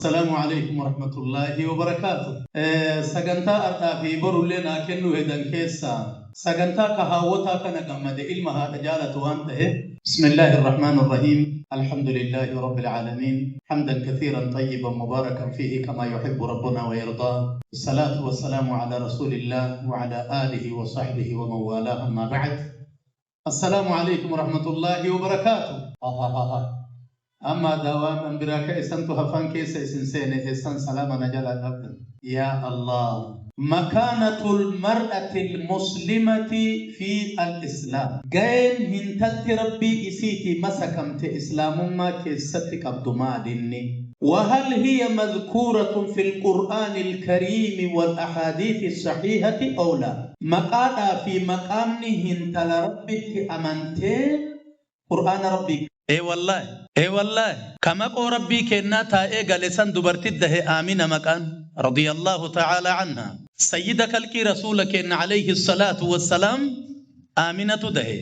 Assalaamu Aleykum Warahmatullaahi Wabarakaatuh. Sagantaa ardhaa fi borullee naa kennuu hedan keessaa sagantaa ka haawwotaa kana gammade ilma haadha jaalatu waan ta'eef Bismillaahi Irrahmaani Irrahiim Alhamdulillaahi Rabbil Aalamiin Hamdan kathiiran xayyiban mubaarakan fiihi kamaa yuhibbu Rabbunaa wa yardaa Wassalaatu wassalaamu alaa Rasuulillaah wa alaa aalihi wa sahbihi wa man waalaah Ammaa ba'd Assalaamu Aleykum Warahmatullaahi Wabarakaatuh. Hahahaha Amma daa waan an biraa ka'e santu hafaan keessa isin seene eessan salaama na jalaa dhaabdan. Yaa Allah. Makaanatul mar'atil muslimati fi al islaam. Gayeen hintalti Rabbii isiitii masakamte islaamummaa keessatti qabdu maalinni? Wa hal hiya madhkuuratun fil qur'aanil kariimi wal ahaadiisi sahiihati aw laa? Maqaadhaa fi maqaamni hintala Rabbitti amantee Qur'aana Rabbii. Ee wallaahi Ee wallaahi ka maqoo Rabbii keennaa taa'ee gale san dubarti dahe Aamina maqaan radiyallaahu ta'aalaa anhaa Sayyida kalqii Rasuula keenna aleyhi salaatu wassalaam Aaminatu dahe.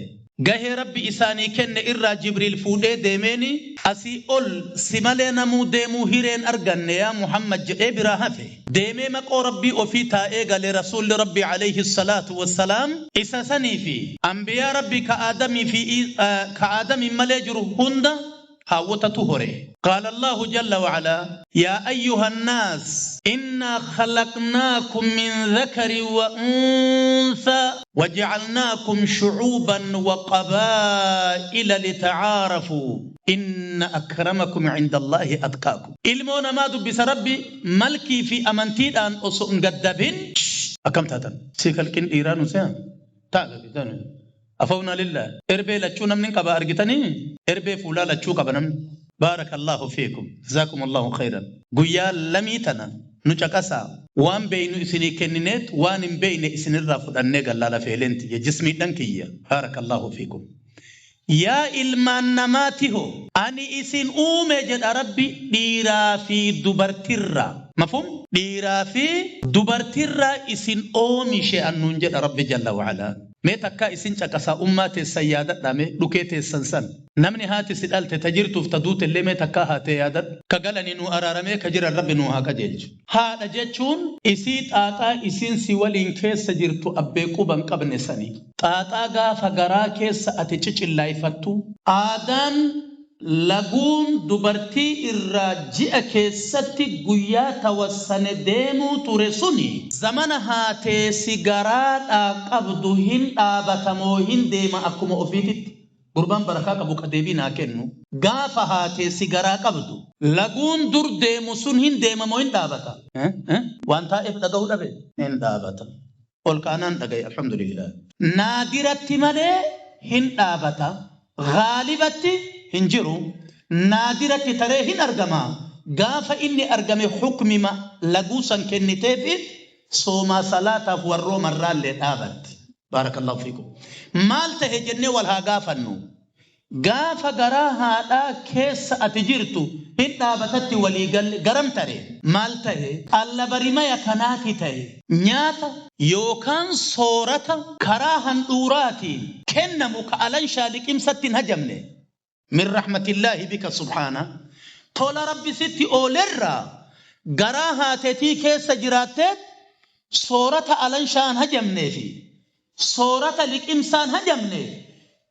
Gahee Rabbi isaanii kenne irraa Jibriil fuudhee deemeeni asii ol si malee namuu deemuu hireen arganne yaa Muhammad jedhee biraa hafe. Deemee maqoo Rabbii ofii taa'ee gale Rasuulli Rabbii aleyhi salaatu wassalaam isa sanii fi Anbiyaa Rabbii ka Aadamii fi ka Aadamiin malee jiru hunda haawwotatu hore. Qaala Allaahu jalla wa alaa, Yaa ayyuhannaas innaa khalaqnaakum min dhakarin wa unthaa wa ja'alnaakum shu'uuban wa qabaa'ila lita'aarafuu inna akramakum 'indallaahi atqaakum. Ilmoo namaa dubbisa Rabbi malkii fi amantiidhaan osoo hin gaddabin. Akkam taatan? Si kalqin dhiiraa nu se'an? Ta'a gadi. Afawnaa lillah. Erbee lachuu namni hin qaba argitanii? Erbee fuulaa lachuu qaba namni. Baarakallaahu fiikum. Jazaakumullahu khayran. Guyyaa lamii tana nu caqasaa. Waan beeynu isinii kennineet waan hin beeyne isinirraa fudhannee gallaa lafeeleen tiyya jismiidhan kiyya. Baarakallaahu fiikum. Yaa ilmaan namaatiho! Ani isin uume jedha Rabbi dhiiraa fi dubartirraa. Mafhuum? Dhiiraa fi dubartirraa isin oomishe an nuun jedha Rabbi jalla wa'alaa. Mee takkaa isin caqasaa ummaa teessan yaadadhaa mee dhukee teessan san. Namni haati si dhalte ta jirtuuf ta duutellee mee takkaa haa tee yaadadhu. Ka galani nuu araaramee ka jiran Rabbi nuu haa qajeelchu. Haadha jechuun isii xaaxaa isiin si waliin keessa jirtu abbee quba hin qabne sani. Xaaxaa gaafa garaa keessa ati cicillaayfattu. Aadaan laguun dubartii irraa ji'a keessatti guyyaa tawassane deemuu ture suni. Zamana haateesi garaadhaa qabdu hin dhaabata moo hin deema akkuma ofiititti? Gurbaan barakaa qabu ka deebii naa kennu. Gaafa haateesi garaa qabdu. Laguun dur deemu sun hin deema moo hin dhaabata? Waan taa'eef dhagahuu dhabe? Hin dhaabata. Ol kaanaan dhagaye alhamdulillah. Naadiratti malee hin dhaabata. Ghaalibatti hin jiru. Naadiratti taree hin argama. Gaafa inni argame hukmima laguu san kenniteefiit soomaa salaataaf warrooma irraallee dhaabatti. Baarakallahu fiikum. Maal tahe jennee wal haa gaafannu. Gaafa garaa haadhaa keessa ati jirtu hin dhaabatatti walii galle garam tare? Maal tahe? Allabarimaya kanaati tahe. Nyaata yookaan soorata karaa handhuuraatiin kennamu ka alanshaa liqimsatti hin hajamne. Min rahmatillaahi bika subhaana. Tola Rabbi sitti oolerraa garaa haatetii keessa jiraatteet soorata alanshaa hin hajamnee fi soorata liqimsaan hajamne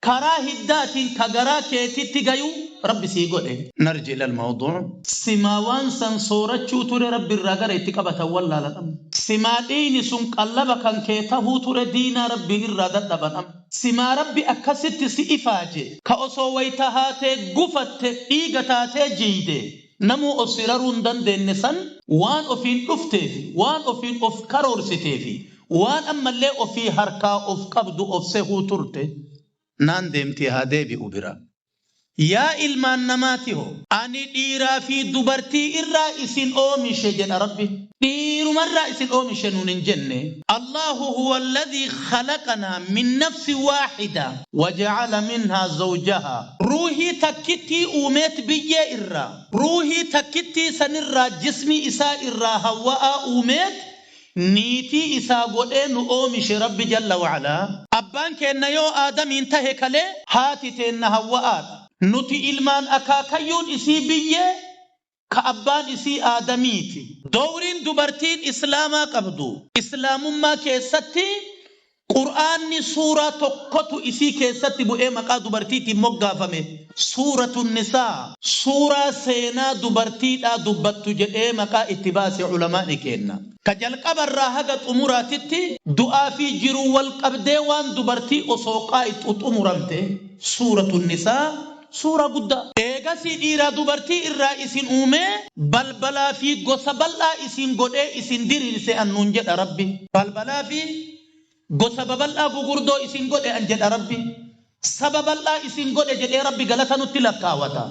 karaa hiddaatiin ka garaa keetitti gayu Rabbi sii godhe. Narji ilal mawduu. Simaa waan san soorachuu ture Rabbi irraa gara itti qabatan wallaalan amma. Simaa dhiiyni sun qallaba kan kee tahuu ture diinaa Rabbii irraa dadhaban amma. Simaa Rabbi akkasitti si ifaaje ka osoo wayta haatee gufatte dhiiga taatee jiiyde namuu of si raruu hin dandeenne san waan ofiin dhufteefi waan ofiin of karoorsiteefi Waan ammallee ofii harkaa of qabdu of sehuu turte naan deemtii haa deebi'u bira. Yaa ilmaan namaatiho! Ani dhiiraa fi dubartii irraa isin oomishe jedha Rabbi. Dhiirumarraa isin oomishe nuun hin jenne. Allaahu huwa alladhii khalaqanaa min nafsin waahida wa ja'ala minhaa zawjahaa. Ruuhii takkittii uumeet biyyee irraa, ruuhii takkittii sanirraa jismii isaa irraa Hawwa'aa uumeet Niitii isaa godhee nu oomishe Rabbi jalla wa'alaa. Abbaan keenna yoo Aadamiin tahe kalee, haati teenna Hawwa'aadha. Nuti ilmaan akaakayyuun isii biyyee, Ka abbaan isii Aadamiiti. Dowriin dubartiin Islaamaa qabdu Islaamummaa keessatti Qur'aanni suuraa tokkotu isii keessatti bu'ee maqaa dubartiitiin moggaafame, Suuratu Nisaa, suuraa seenaa dubartiidhaa dubbattu jedhee maqaa itti baase ulamaa'ni keenna. Ka jalqabarraa haga xumuraatitti du'aa fi jiruu wal qabdee waan dubartii osoo qaayxu xumuramte Suuratu Nisaa suuraa guddaa. Eegasii dhiiraa dubartii irraa isin uumee balbalaa fi gosa bal'aa isin godhee isin diriirse an nuun jedha Rabbi. Balbalaa fi gosa babal'aa gugurdoo isin godhe an jedha Rabbi. Saba bal'aa isin godhe jedhee Rabbi galata nutti lakkaawata.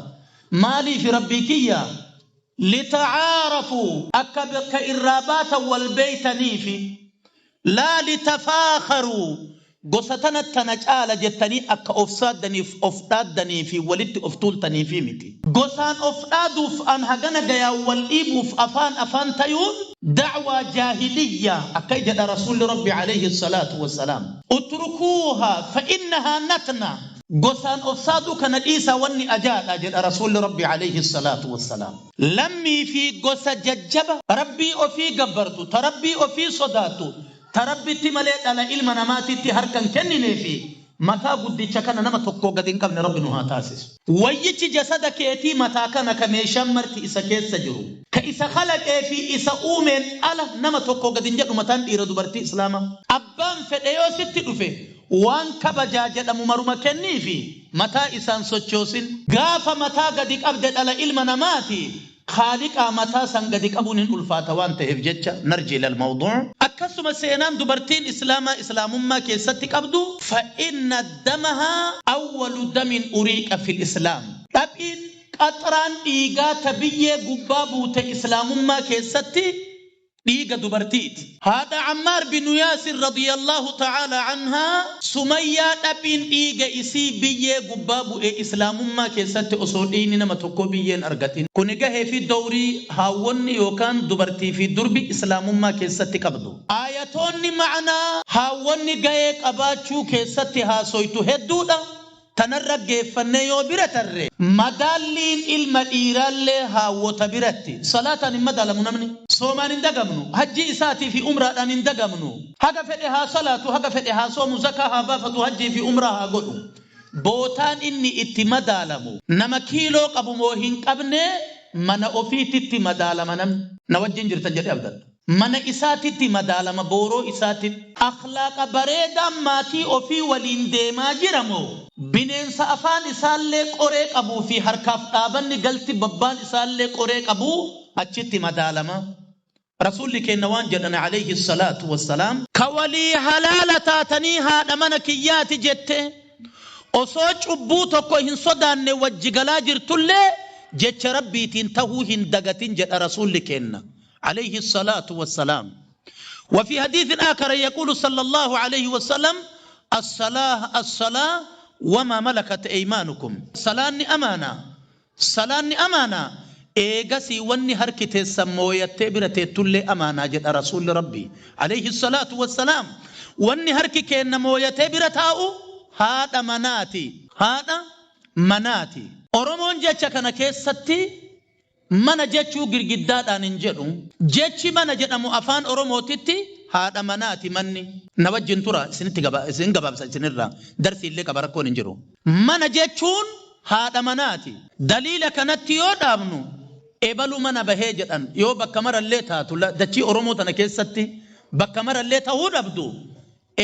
Maaliifi Rabbii kiyya? Lita'aarafuu, akka bakka irraa baatan wal beeytaniifi. Laa litafaakharuu, gosa tana tana caala jettanii akka of saaddaniif, of dhaaddanii fi walitti of tuultaniifii miti. Gosaan of dhaaduuf an hagana gayaan wal dhiibuuf afaan afaan tayuun da'waa jaahiliyyaa akka jedha Rasuulli Rabbi aleyhi salaatu wassalaam. Utrukuuhaa fa innahaa natna, gosaan of saaduu kana dhiisaa wanni ajaadha jedha Rasuulli Rabbi aleyhi salaatu wassalaam. Lammii fi gosa jajjaba Rabbii ofii gabbartu, ta Rabbii ofii sodaattu, ta Rabbitti malee dhala ilma namaatitti harka hin kenninee fi mataa guddicha kana nama tokkoo gad hin qabne Rabbi nu haa taasisu. Wayyichi jasada keetii mataa kana ka meeshaan marti isa keessa jiru, ka isa khalaqee fi isa uumeen ala nama tokkoo gad hin jedhu mataan dhiira dubartii Islaamaa. Abbaan fedhe yoo sitti dhufe waan kabajaa jedhamu maruma kenniifi mataa isaan sochoosin. Gaafa mataa gadi qabde dhala ilma namaati Khaaliqaa mataa san gadi qabuun hin ulfaata waan taheef jecha narji ilal mawduu. Akkasuma seenaan dubartiin Islaamaa Islaamummaa keessatti qabdu fa inna damahaa awwalu damin uriiqa fil Islaam. Dhaphiin, qaxraan dhiigaa ta biyyee gubbaa buute Islaamummaa keessatti dhiiga dubartiiti. Haadha Ammaar binu Yaasir radiyallaahu ta'aalaa anhaa Sumayyaa dhaphiin dhiiga isii biyyee gubbaa bu'e Islaamummaa keessatti osoo dhiiyni nama tokkoo biyyee hin argatin. Kuni gahee fi dowrii haawwonni yookaan dubartii fi durbi Islaamummaa keessatti qabdu. Aayatoonni ma'naa haawwonni gahee qabaachuu keessatti haasoytu hedduudha. Tanarra geeffannee yoo bira tarre, madaalliin ilma dhiiraallee haawwota biratti, salaataan hin madaalamu namni. Soomaan hin dagamnu, hajjii isaatii fi umraadhaan hin dagamnu. Haga fedhe haa salaatu, haga fedhe haa soomu, zakaa haa baafatu, hajjii fi umraa haa godhu. Bootaan inni itti madaalamu, nama kiiloo qabu moo hin qabnee mana ofiititti madaalama namni. Na wajjiin jirtan jedhee abdadha. Mana isaatitti madaalama booroo isaatitti. Akhlaaqa bareedaan maatii ofii waliin deemaa jira moo bineensa afaan isaallee qoree qabuu fi harkaaf dhaabanni galti babbaan isaallee qoree qabuu achitti madaalama. Rasuulli keenna waan jedhan aleyhi salaatu wassalaam. Ka walii halaala taatanii haadha mana kiyyaati jette osoo cubbuu tokko hin sodaanne wajji galaa jirtullee jecha Rabbiitiin tahuu hin dagatin jedha Rasuulli keenna. عليه الصلاة والسلام وفي حديث آخر يقول صلى الله عليه وسلم الصلاة الصلاة وما ملكت أيمانكم صلاة أمانة صلاة أمانة eegasii wanni harki teessan mooyattee bira teettullee amaanaa jedha Rasuulli Rabbii alayhi salaatu wassalaam. Wanni harki keenna mooyatee bira taa'u haadha manaati. Haadha manaati. Oromoon jecha kana keessatti Mana jechuu girgiddaadhaan hin jedhu. Jechi mana jedhamu afaan Oromootitti haadha manaati manni. Na wajjin turaa isinitti gaba isin gabaabsa isinirraa darsii illee qaba rakkoon hin jiru. Mana jechuun haadha manaati. Daliila kanatti yoo dhaabnu ebalu mana bahee jedhan yoo bakka marallee taatu dachii Oromoo tana keessatti bakka marallee tahuu dhabdu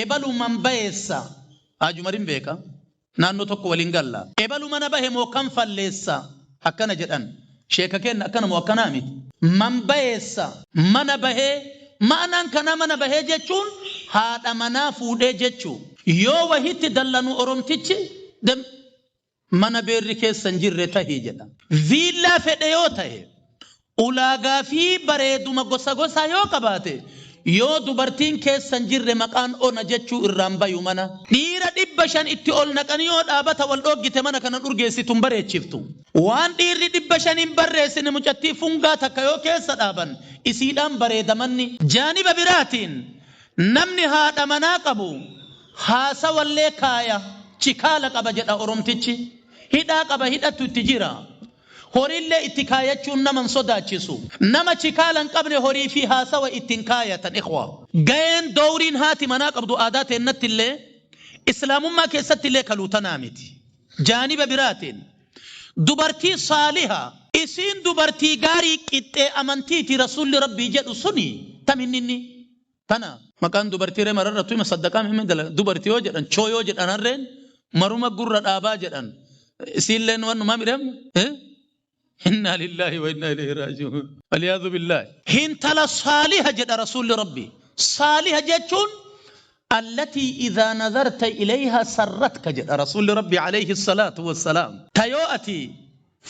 ebalu man bayeessa Haaj Umarin beeka. Naannoo tokko waliin galla. Ebalu mana bahe moo kam falleessa? Akkana jedhan. Sheeka keenna akkana moo akkanaa miti? Man bayeessa. Mana bahee, ma'naan kanaa mana bahee jechuun haadha manaa fuudhee jechuu. Yoo wahitti dallanu Oromtichi dem mana beerri keessa hin jirre tahi jedha. Viillaa fedhe yoo tahe Ulaagaa fi bareeduma gosa gosaa yoo qabaate, yoo dubartiin keessa hin jirre maqaan ona jechuu irraa hin bayu mana. Dhiira 500 itti ol naqanii yoo dhaabata wal dhooggite mana kana hin urgeessitu hin bareechiftu. Waan dhiirri 500 hin barreessine mucattii fungaa takka yoo keessa dhaaban isiidhaan bareeda manni. Jaaniba biraatiin namni haadha manaa qabu haasawallee kaaya, chikaala qaba jedha Oromtichi. Hidhaa qaba hidhattu itti jira. Horiillee itti kaayachuun nama hin sodaachisu. Nama chikaala hin qabne horii fi haasawa ittiin kaayatan ikhwa. Gaheen dowriin haati manaa qabdu aadaa teennatti illee islaamummaa keessatti illee kaluutanaa miti. Jaaniba biraatiin dubartii saaliha isiin dubartii gaarii qixxee amantiiti rasuulli rabbii jedhu suni taminni inni tana maqaan dubartii ree mararrattu hima saddaqaa hima dubartii yoo jedhan choo yoo jedhan harreen maruma gurra dhaabaa jedhan isiilleen wannumaa midhamu. Inna lillahi wa inna ilayhi raaji'uun. Waliyaadhu billahi. Hintala saaliha jedha rasuulli rabbii. Saaliha jechuun allatii idhaa nazarta ilayha sarratka jedha rasuulli rabbii alayhi salaatu wassalaam. Ta yoo ati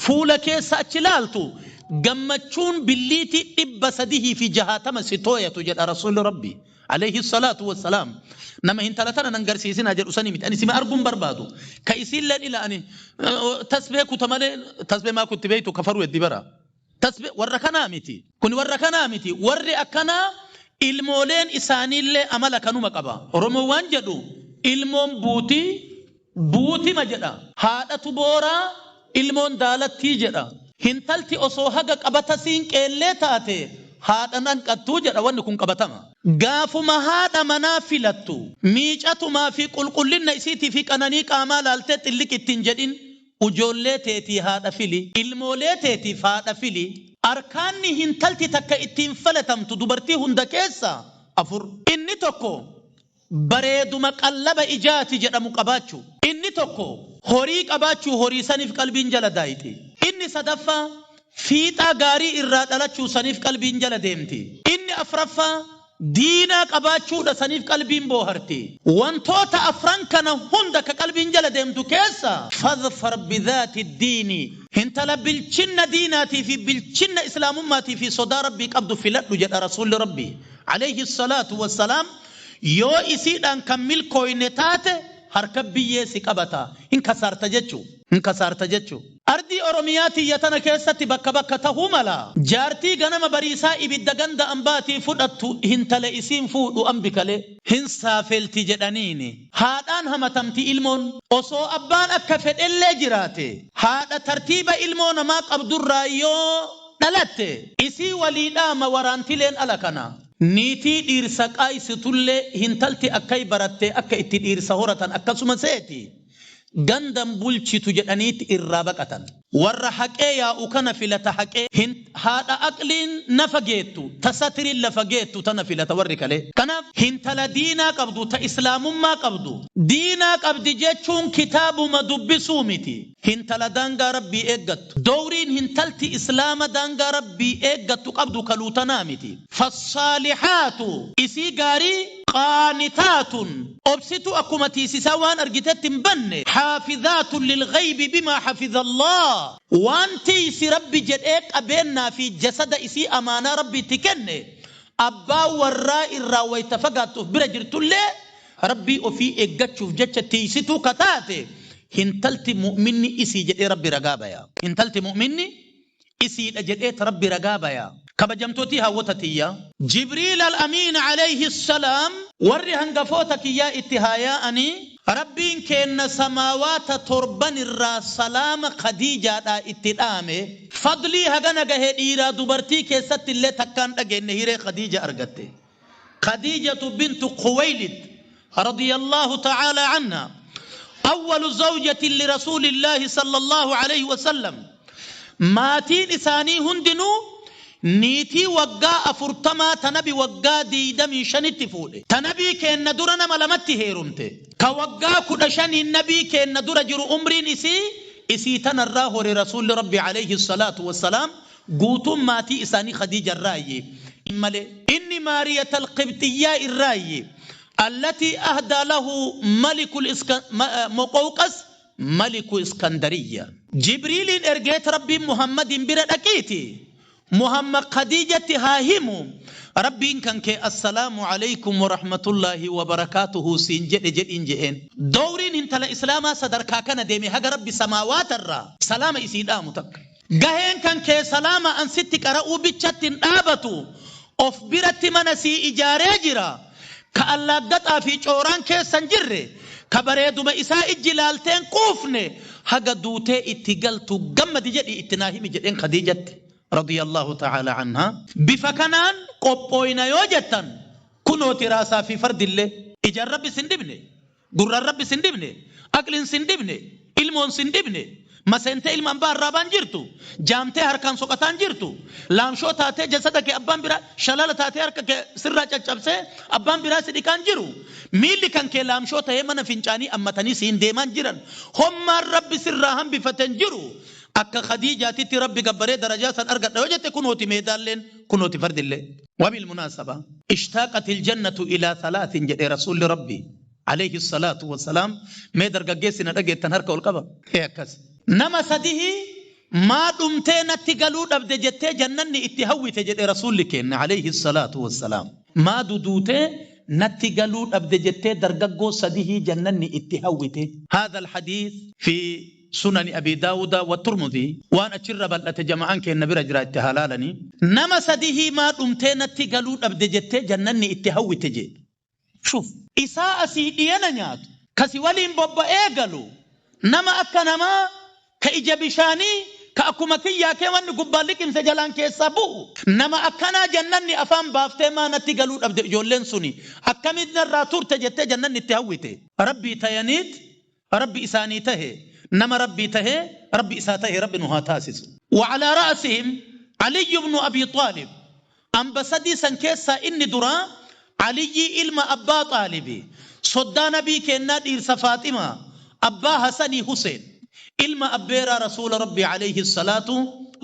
fuula keessa achi laaltu gammachuun billiitii 360 si tooyatu jedha rasuulli rabbii alayhi salaatu wassalaam. Nama hintala tana nan garsiisinaa jedhu sanii miti. Ani sima arguun barbaadu. Ka isiilleen ila ani tasbee kuta malee tasbee maa kutti beektu kafaruu heddi bara. Tasbee warra kanaa miti. Kun warra kanaa miti. Warri akkanaa ilmooleen isaaniillee amala kanuma qaba. Oromoo waan jedhu ilmoon buutii buutima jedha. Haadhatu booraa ilmoon daalattii jedha. Hintalti osoo haga qabata siinqeellee taate haadha nan qattuu jedha wanni kun qabatama. Gaafuma haadha manaa filattu miicatumaa fi qulqullina isiitii fi qananii qaamaa laaltee xilliq ittiin jedhin ujoollee teetii haadha fili, ilmoolee teetiif haadha fili. Arkaanni hintalti takka ittiin filatamtu dubartii hunda keessa 4. Inni tokko bareeduma qallaba ijaati jedhamu qabaachuu. Inni tokko horii qabaachuu horii saniif qalbiin jala daayiti. Inni sadaffaa fiixaa gaarii irraa dhalachuu saniif qalbiin jala deemti. Inni afraffaa diinaa qabaachuudha saniif qalbiin booharti. Wantoota afran kana hunda ka qalbiin jala deemtu keessa fadfar bidhaati diini. Hintala bilchinna diinaatii fi bilchinna islaamummaatii fi sodaa rabbii qabdu filadhu jedha rasuulli rabbii alayhi salaatu wassalaam. Yoo isiidhaan kan milkooyne taate harka biyyee si qabata. Hin kasaarta jechuu. Hin kasaarta jechuu. Ardii Oromiyaa tiyya tana keessatti bakka bakka tahuu mala. Jaartii ganama bariisaa ibidda ganda ambaatii fudhattu hintala isiin fuudhu ambi kalee. Hin saafelti jedhaniini. Haadhaan hamatamti ilmoon. Osoo abbaan akka fedhellee jiraate. Haadha tartiiba ilmoo namaa qabdurraa yoo dhalatte isii walii dhaama waraantileen ala kana. Niitii dhiirsa qaayisitullee hintalti akkai barattee akka itti dhiirsa horatan akkasuma seeti. Gandan bulchitu jedhaniitti irraa baqatan. Warra haqee yaa'u kana filata haqee haadha aqliin nafa geettu ta satiriin lafa geettu tana filata warri kalee. Kanaaf hintala diinaa qabdu ta islaamummaa qabdu. Diinaa qabdi jechuun kitaabuma dubbisuu miti. Hintala daangaa rabbii eeggattu. Dowriin hintalti islaama daangaa rabbii eeggattu qabdu kaluutanaa miti. Fassaalihaatu isii gaarii qaanitaatun obsitu akkuma tiisisaa waan argitetti hin banne xaafizaatun lilghaybi bimaa xafizallah waan tiisi rabbi jedhee qabeennaa fi jasada isii amaanaa rabbiitti kenne abbaa warraa irraa wayta fagaattuuf bira jirtullee rabbii ofii eeggachuuf jecha tiisituu kataate hintalti mu'minni isii jedhee rabbi ragaa baya. Hintalti mu'minni isiidha jedhee rabbi ragaa baya. Kabajamtootii hawwata tiyya. Jibriil al-Amiin alayhi salaam warri hangafoota kiyyaa itti haaya'anii rabbiin kenna samaawaata torban irraa salaama Khadiijaadhaa itti dhaame. Fadlii hagana gahee dhiiraa dubartii keessatti illee takkaan dhageenye hiree Khadiija argatte. Khadiijatu bintu Khuwaylid radiyallahu ta'ala anha. أول زوجة لرسول الله صلى الله عليه وسلم. maatiin isaanii hundinuu niitii waggaa 40 tanabi waggaa 25tti fuudhe. Tanabii keenna dura nama lamatti heerumte. Ka waggaa 15 nabii keenna dura jiru umriin isii tanarraa hore rasuulli rabbi alayhi salaatu wassalaam guutuun maatii isaanii Khadiija irraayye. Malee inni Maariyata alqibxiyyaa irraayye. التي أهدى له ملك مقوقس ملك إسكندرية. جبريل إرجيت ربي محمد برأكيتي محمد خديجة هاهمو ربي كان كي السلام عليكم ورحمة الله وبركاته سينجد جد إنجئن دورين انت الإسلام صدر كاكنا ديمي هاق ربي سماوات الرا سلام إسيد آمتك قهين كان كي سلام أن ستك رأو بيتشتن آبتو أف برت منسي إجاري جرا كألا قطع في جوران كي سنجري Ka bareeduma isaa ijji laalteen quufne haga duutee itti galtu gammadi jedhi itti naa himi jedheen Khadiijatti radiyallahu ta'ala anha. Bifa kanaan qophooyna yoo jettan kunooti raasaa fi fardillee. Ijaan Rabbi sin dhibne, gurraan Rabbi sin dhibne, aqliin sin dhibne, ilmoon sin dhibne, maseentee ilma ambaa arraabaan jirtu, jaamtee harkaan soqataan jirtu, laamshoo taatee jasada kee abbaan biraa shalala taatee harka kee sirraa caccabsee abbaan biraa si dhiqaan jiru, miilli kan kee laamshoo tahee mana fincaanii ammatanii siin deemaan jiran, hommaan Rabbi sirraa hambifateen jiru. Akka Khadiijaatitti Rabbi gabbaree darajaa san argadha yoo jette kunooti meedaalleen, kunooti fardillee. Wabilmunaasaba ishtaqatil jannatu ilaa thalaatin jedhe Rasuulli Rabbi alayhi salaatu wassalaam. Mee dargaggeessi na dhageettan harka ol qaba. Ee akkas. Nama sadihi maa dhumtee natti galuu dhabde jettee jannanni itti hawwite jedhe Rasuulli keenna alayhi salaatu wassalaam. Maa duduutee natti galuu dhabde jettee dargaggoo sadihii jannanni itti hawwite. Haadha alhadiis fi Sunani Abi Daawuda wa Turmudii. Waan achirra bal'ate jama'aan keenna bira jira itti haa laalanii. Nama sadihii maa dhumtee natti galuu dhabde jettee jannanni itti hawwite jee. Shuf. Isaa asii dhiyana nyaatu, ka si waliin bobba'ee galu, nama akka namaa, ka ija bishaanii, ka akkuma kiyyaa kee wanni gubbaan liqimse jalaan keessaa bu'u. Nama akkanaa jannanni afaan baaftee maa natti galuu dhabde ijoolleen suni akkamitti narraa turte jettee jannanni itti hawwite. Rabbii tayaniit Rabbi isaanii tahe, nama Rabbii tahee Rabbi isaa tahe Rabbi nu haa taasisu. Wa alaa ra'asihim Aliyyu bnu Abii Xaalib, amba sadii san keessaa inni duraa Aliyyii ilma Abbaa Xaalibi, soddaa Nabii keennaa dhiirsa Faaximaa, abbaa Hasanii Huseen, ilma abbeeraa Rasuula Rabbii aleyhi salaatu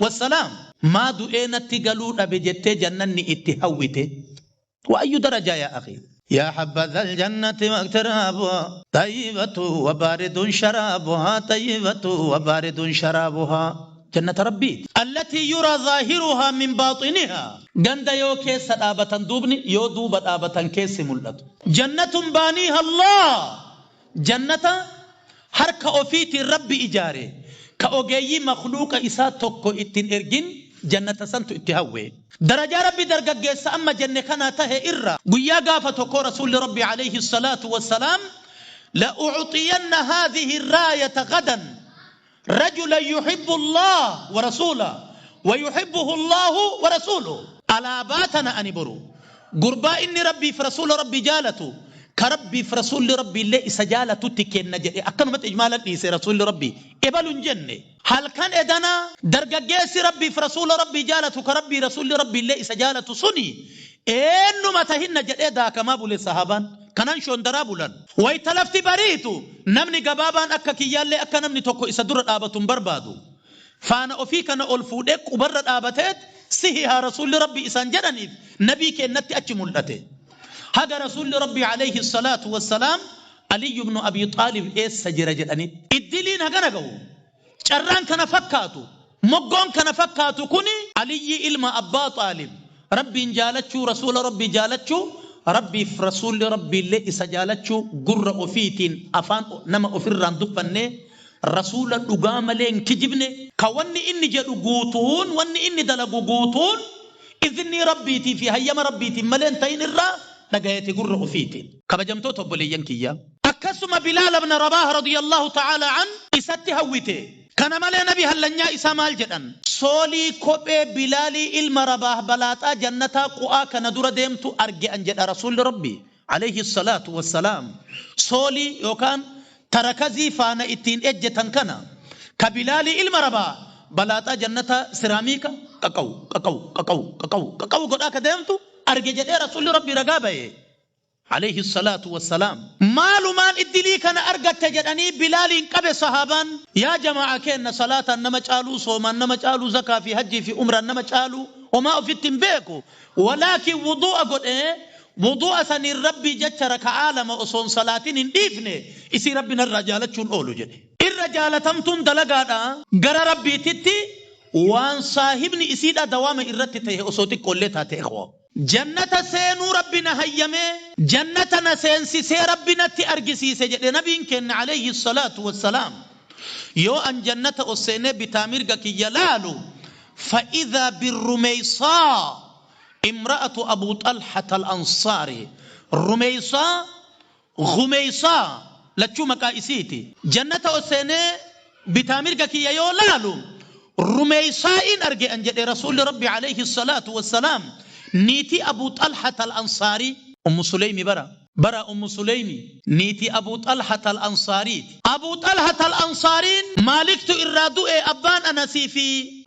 wassalaam. Maa du'ee natti galuu dhabe jettee jannanni itti hawwite. وأي درجة يا أخي؟ يا حبذا الجنة واقترابها، طيبة وبارد شرابها، طيبة وبارد شرابها. جنة ربي التي يرى ظاهرها من باطنها. Ganda yoo keessa dhaabatan duubni, yoo duuba dhaabatan keessi mul'atu. جنة بانيها الله, jannata harka ofiitiin Rabbi ijaare, ka ogeeyyii makhluuqa isaa tokko ittiin ergin, jannata santu itti hawwe. Darajaa Rabbi dargaggeessa amma jenne kanaa tahe irra guyyaa gaafa tokko Rasuulli Rabbi alayhi salaatu wassalaam لأعطين هذه الراية غدا رجلا يحب الله ورسوله ويحبه الله ورسوله. Alaabaa tana ani boru gurbaa inni Rabbiif Rasuula Rabbi jaalatu, ka Rabbiif Rasuulli Rabbi illee isa jaalatutti kenna jedhe. Akkanumatti ijmaalan dhiise Rasuulli Rabbi, ebalu hin jenne. Halkan edana dargaggeessi Rabbiif Rasuula Rabbii jaalatu, ka Rabbii Rasuulli Rabbi illee isa jaalatu suni eenyuma tahinna jedhee daakamaa bule. Sahabaan kanan shondaraa bulan. Wayta lafti bariitu namni gabaabaan akka kiyyaallee akka namni tokko isa dura dhaabatu hin barbaadu. Faana ofii kana ol fuudhee qubarra dhaabateet sihi haa Rasuulli Rabbi isaan jedhaniif nabii keennatti achi mul'ate. Haga Rasuulli Rabbi alayhi salaatu wassalaam Aliyyu ibnu Abi Xaalib eessa jira jedhanitti. Iddiliin hagana gahu, carraan kana fakkaatu, moggoon kana fakkaatu kuni Aliyyi ilma Abbaa Xaalib Rabbiin jaalachuu, Rasuula Rabbii jaalachuu, Rabbiif Rasuulli Rabbiillee isa jaalachuu gurra ofiitiin afaan nama ofirraan dubbannee, Rasuula dhugaa malee hin kijibne, ka wanni inni jedhu guutuun, wanni inni dalagu guutuun iznii Rabbiitii fi hayyama Rabbiitiin malee hin ta'in irraa dhagayate gurra ofiitiin. Kabajamtoota obboleeyyan kiyya. Akkasuma Bilaal ibn Rabaah radiyallahu ta'ala an isatti hawwite. Kana malee nabi hallanyaa isaa maal jedhan? Soolii kophee Bilaalii ilma Rabaah balaaxaa jannataa qu'aa kana dura deemtu arge an jedha Rasuulli Rabbi alayhi salaatu wassalaam. Soolii yookaan tarakazii faana ittiin ejjetan kana ka Bilaalii ilma Rabaah balaaxaa jannataa siraamiika qaqaw qaqaw qaqaw qaqaw qaqaw godhaa ka deemtu arge jedhee Rasuulli Rabbi ragaa baye alayhi salaatu wassalaam. Maalumaan iddilii kana argatte jedhanii Bilaaliin qabe sahaabaan. Yaa jamaa keenna, salaataan nama caaluu, soomaan nama caaluu, zakaa fi hajjii fi umraan nama caaluu homaa ofitti hin beeku. Walaakin wudu'a godhee wudu'a saniin Rabbii jecha raka'aa lama osoon salaatin hin dhiifne, isii Rabbi narraa jaalachuun oolu jedhe. Irra jaalatamtuun dalagaadha gara Rabbiititti waan saahibni isiidha dawaama irratti ta'e osoo xiqqoollee taate, ikhwa. Jannata seenuu Rabbi na hayyamee, jannata na seensisee Rabbi natti argisiise jedhe nabiin keenna alayhi salaatu wassalaam. Yoo an jannata ol seenee bitaa mirga kiyya laalu, فإذا بالرميصاء امرأة أبو طلحة الأنصاري. رميصاء، غميصاء. Lachuu maqaa isiiti. Jannata ol seenee bitaa mirga kiyya yoo laalu Rumeeysaa'iin arge an jedhe Rasuulli Rabbi alayhi salaatu wassalaam, niitii Abuu Xalhat Al-Ansaarii. Ummu Suleymi bara bara Ummu Suleymi niitii Abuu Xalhat Al-Ansaariiti. Abuu Xalhat Al-Ansaariin Maaliktu irraa du'e, abbaan Anasii fi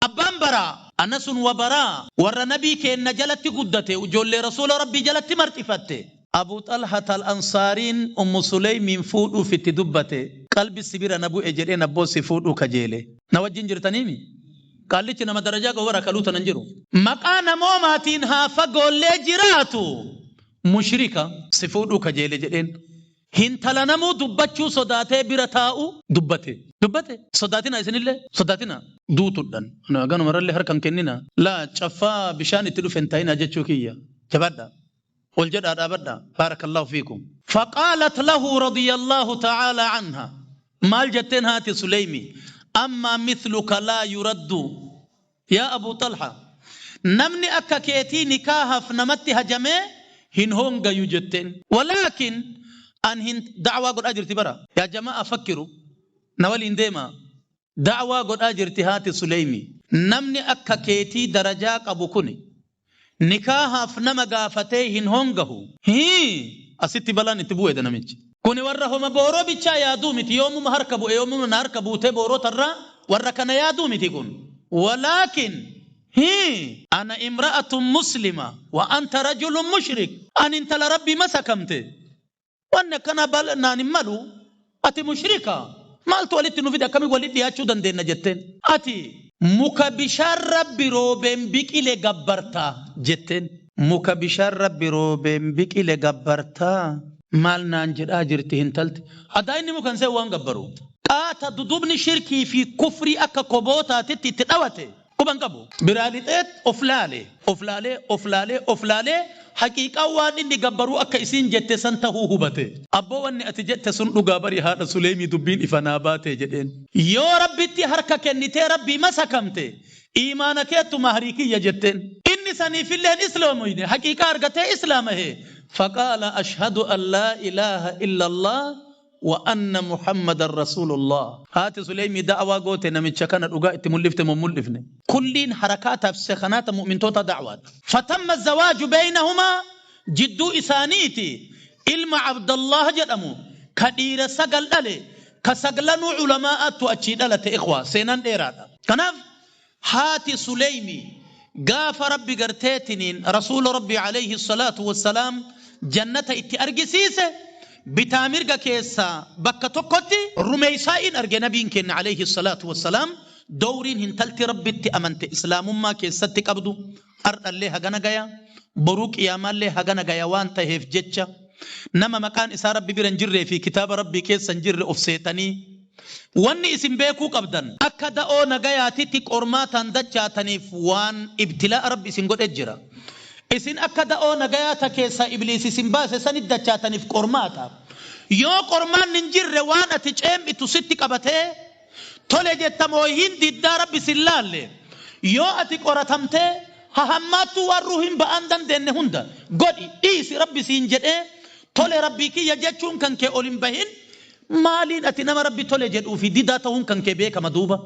abbaan Baraa. Anasun wa Baraa warra Nabii keenna jalatti guddate, ijoollee Rasuula Rabbii jalatti marxifatte. Abuu Xalhat Al-Ansaariin Ummu Suleymiin fuudhuuf itti dubbate. Qalbi si bira na bu'e jedheen, abboo si fuudhuu kajeele. Na wajjin jirtaniimi? Qaallichi nama darajaa qabu bara kaluu tanan jiru. Maqaa namoomaatiin haa fagoollee jiraatu, mushrika. Si fuudhuu kajeele jedheen. Hintala namuu dubbachuu sodaatee bira taa'u dubbate. Dubbate. Sodaatina isinillee. Sodaatina. Duutudhan. Ganumarrallee harka hin kennina. Laa caffaa bishaan itti dhufe hin ta'inaa jechuu kiyya. Jabaadhaa. Ol jedhaa dhaabadhaa. Baarakallaahu fiikum. Faqaalat lahu radiyallaahu ta'aalaa anha. Maal jetteen haati Suleymi? Ammaa mithluka laa yuraddu. Yaa Abuu Xalha, namni akka keetii nikaahaaf namatti hajamee hin hoongayu jetteen. Walaakin an hin da'waa godhaa jirti bara. Yaa jama'aa fakkiru, na waliin deemaa. Da'waa godhaa jirti haati Suleymi. Namni akka keetii darajaa qabu kuni nikaahaaf nama gaafatee hin hoongahu. Hii! Asitti balaan itti bu'eedha namichi. Kuni warra homa booroo bichaa yaaduu miti, yoomuma harka bu'e, yoomuma na harka buutee booroo tarraa, warra kana yaaduu miti kun. Walaakin hii! Ana imra'atun muslima wa anta rajulun mushrik. Ani intala Rabbii masakamte. Wanni akkanaa bal naan hin malu, ati mushrika, maaltu walitti nu fide, akkamiin walitti dhiyaachuu dandeenna jetteen. Ati muka bishaan Rabbi roobeen biqile gabbarta jetteen. Muka bishaan Rabbi roobeen biqile gabbartaa? Maal naan jedhaa jirti hintalti? Adaa inni muka hin se'u waan gabbaru. Qaata dudubni shirkii fi kufrii akka kobootaatitti itti dhawate. Quba hin qabu. Biraa lixeet of laale. Of laalee, of laalee, of laalee haqiiqaan waan inni gabbaruu akka isiin jette san tahuu hubate. Abboo wanni ati jette sun dhugaa bari haadha Suleymii, dubbiin ifa naa baate jedheen. Yoo Rabbitti harka kennitee Rabbii masakamte, iimaana keettu mahrii kiyya jetteen. Inni saniifillee hin isloomoyne, haqiiqaa argatee islaamahe. Faqaala ashhadu an laa ilaaha illallah wa anna Muhammadan Rasuulullah. Haati Suleymii da'waa goote, namicha kana dhugaa itti mul'ifte moo hin mul'ifne? Kulliin harakaataaf sekanaata mu'mintootaa da'waadha. Fatamma zawaaju beeynahumaa, jidduu isaaniiti ilma Abdallaah jedhamu ka dhiira 9 dhale, ka saglanuu ulamaa'aattu achii dhalate. Ikhwaa, seenaan dheeraadha. Kanaaf haati Suleymii gaafa Rabbi garteetiniin Rasuula Rabbi alayhi salaatu wassalaam jannata itti argisiise, bitaa mirga keessaa bakka tokkotti Rumeeysaa'iin arge Nabiin keenna alayhi salaatu wassalaam. Dowriin hintalti Rabbitti amante Islaamummaa keessatti qabdu ardhallee hagana gaya, boruu qiyaamaallee hagana gaya waan taheef jecha, nama maqaan isaa Rabbi bira hin jirree fi kitaaba Rabbii keessa hin jirre of seetanii, wanni isin beekuu qabdan, akka da'oo nagayaatitti qormaataan dachaataniif waan ibtilaa'a Rabbi isin godhe jira. Isin akka da'oo nagayaa ta keessaa ibliis isin baase sanitti dachaataniif qormaata. Yoo qormaanni hin jirre, waan ati ceem'itu sitti qabatee tole jetta moo hin diddaa, Rabbi sin laalle. Yoo ati qoratamtee hahammaattuu waan ruuhin ba'aan dandeenne hunda godhi dhiisi Rabbi siin jedhee, tole Rabbii kiyya jechuun kan kee ol hin bahin, maaliin ati nama Rabbi tole jedhuu fi didaa tahuun kan kee beekama duuba?